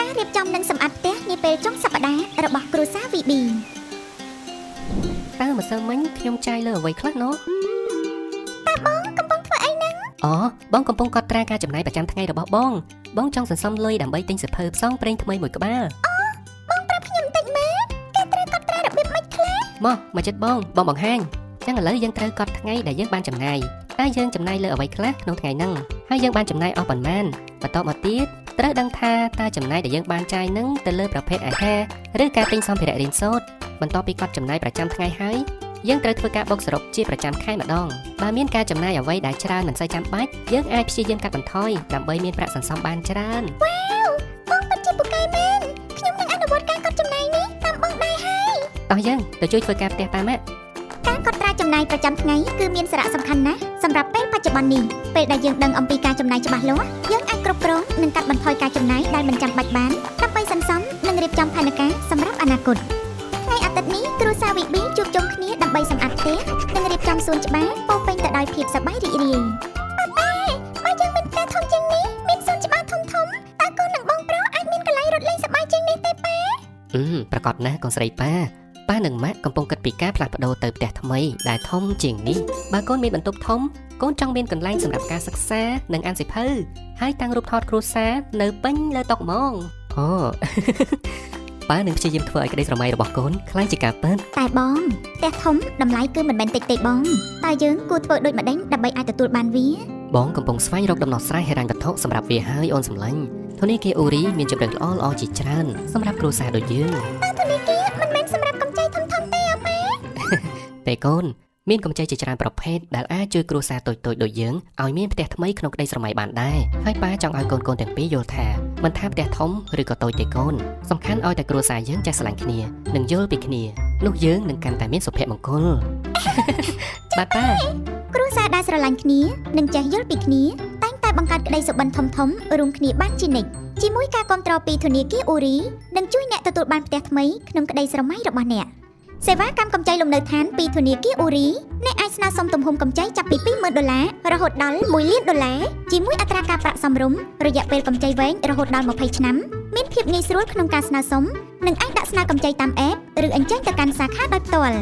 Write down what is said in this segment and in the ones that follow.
ការរៀបចំនិងសម្អាតផ្ទះនាពេលចុងសប្តាហ៍របស់គ្រួសារ VB តើម្សិលមិញខ្ញុំចាយលើអ្វីខ្លះណោះ កំពុងធ្វើអីណា អូបងកំពុងកត់ត្រាការចំណាយប្រចាំថ្ងៃរបស់បងបងចង់សន្សំលុយដើម្បីទិញសៀវភៅផ្សងព្រេងថ្មីមួយក្បាល បងប្រាប់ខ្ញុំបន្តិចមើលគេត្រូវកត់ត្រារបៀបម៉េចខ្លះ មកមកចិត្តបងបងបង្ហាញចឹងឥឡូវយើងត្រូវកត់ថ្ងៃដែលយើងបានចំណាយតើយើងចំណាយលើអ្វីខ្លះក្នុងថ្ងៃហ្នឹងហើយយើងបានចំណាយអស់ប៉ុន្មានបន្តមកទៀតត្រូវដឹងថាតើចំណាយដែលយើងបានចាយហ្នឹងទៅលើប្រភេទអាហារឬការទិញសម្ភារៈរៀនសូត្របន្ទាប់ពីកត់ចំណាយប្រចាំថ្ងៃហើយយើងត្រូវធ្វើការបូកសរុបជាប្រចាំខែម្ដងបើមានការចំណាយអ្វីដែលច្រើនមិនសូវចាំបាច់យើងអាចព្យាយាមកាត់បន្ថយដើម្បីមានប្រាក់សន្សំបានច្រើន បងពិតជាពូកែមែនខ្ញុំនឹងអនុវត្តការកត់ចំណាយនេះតាមបងដែរហើយ តោះយើងទៅជួយធ្វើការផ្ទះប៉ាម៉ាក់ ការកត់ត្រាចំណាយប្រចាំថ្ងៃគឺមានសារៈសំខាន់ណាស់សម្រាប់ពេលបច្ចុប្បន្ននេះពេលដែលយើងដឹងអំពីការចំណាយច្បាស់លាស់យើងអាចគ្រប់គ្រងនិងកាត់បន្ថយការចំណាយដែលមិនចាំបាច់បានដើម្បីសន្សំនិងរៀបចំផែនការសម្រាប់អនាគតថ្ងៃអាទិត្យនេះគ្រួសារ VB ជួបជុំគ្នាដើម្បីសម្អាតផ្ទះនិងរៀបចំសួនច្បារពោរពេញទៅដោយភាពសប្បាយរីករាយប៉ាប៉ាបើយើងមានផ្ទះធំជាងនេះមានសួនច្បារធំធំតើកូននិងបងប្រុសអាចមានកន្លែងរត់លេងសប្បាយជាងនេះទេប៉ា អឺប្រកាសណាស់កូនស្រីប៉ាប៉ានិងម៉ាក់កំពុងគិតពីការផ្លាស់ប្ដូរទៅផ្ទះថ្មីដែលធំជាងនេះបើកូនមានបន្ទប់ធំកូនចង់មានកន្លែងសម្រាប់ការសិក្សានិងអានសៀវភៅហើយតាំងរូបថតគ្រួសារនៅពេញលើតុហ្មងអូ ប៉ានឹងព្យាយាមធ្វើឲ្យក្តីស្រមៃរបស់កូនក្លាយជាការពិត តែបងផ្ទះធំតម្លៃគឺមិនមែនតិចទេបងតើយើងគួរធ្វើដូចម្ដេចដើម្បីអាចទទួលបានវា បងកំពុងស្វែងរកដំណោះស្រាយហិរញ្ញវត្ថុសម្រាប់វាហើយអូនសម្លាញ់ធនាគារអូរីមានជម្រើសល្អៗជាច្រើនសម្រាប់គ្រួសារដូចយើង តើធនាគារមិនមែនសម្រាប់កម្ចីធំៗទេអប៉ា តែកូនមានកម្ចីជាច្រើនប្រភេទដែលអាចជួយគ្រួសារតូចៗដូចយើងឲ្យមានផ្ទះថ្មីក្នុងក្តីស្រមៃបានដែរហើយប៉ាចង់ឲ្យកូនៗទាំងពីរយល់ថាមិនថាផ្ទះធំឬក៏តូចទេកូនសំខាន់ឲ្យតែគ្រួសារយើងចេះស្រឡាញ់គ្នានិងយល់ពីគ្នានោះយើងនឹងកាន់តែមានសុភមង្គល បាទប៉ា គ្រួសារដែលស្រឡាញ់គ្នានិងចេះយល់ពីគ្នាតែងតែបង្កើតក្តីសុបិនធំៗរួមគ្នាបានជានិច្ចជាមួយការគាំទ្រពីធនាគារអូរីនឹងជួយអ្នកទទួលបានផ្ទះថ្មីក្នុងក្តីស្រមៃរបស់អ្នកសេវាកម្មកម្ចីលំនៅឋានពីធនាគារអូរីអ្នកអាចស្នើសុំទំហំកម្ចីចាប់ពី20,000ដុល្លាររហូតដល់1លានដុល្លារជាមួយអត្រាការប្រាក់សមរម្យរយៈពេលកម្ចីវែងរហូតដល់20ឆ្នាំមានភាពងាយស្រួលក្នុងការស្នើសុំនិងអាចដាក់ស្នើកម្ចីតាម app ឬអញ្ជើញទៅកាន់សាខាដោយផ្ទាល់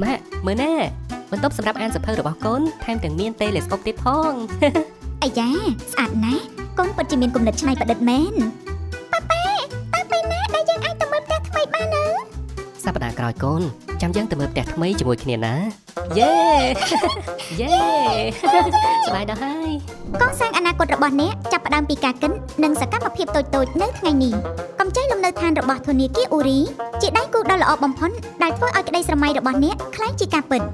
ម៉ាក់មើលណាបន្ទប់សម្រាប់អានសៀវភៅរបស់កូនថែមទាំងមានតេឡេស្កូបទៀតផង អាយ៉ាស្អាតណាស់កូនពិតជាមានគំនិតច្នៃប្រឌិតមែនប៉ាប៉ាតើពេលណាដែលយើងអាចទៅមើលផ្ទះថ្មីបាននៅ សប្តាហ៍ក្រោយកូនចាំយើងទៅមើលផ្ទះថ្មីជាមួយគ្នាណាយេ យេ សប្បាយដល់ហើយក សាងអនាគតរបស់អ្នកចាប់ផ្ដើមពីការគិតនិងសកម្មភាពតូចៗនៅថ្ងៃនេះកម្ចីលំនៅឋានរបស់ធនាគារអូរីជាដៃគូដ៏ល្អបំផុតដែលធ្វើឲ្យក្តីស្រមៃរបស់អ្នកក្លាយជាការពិត។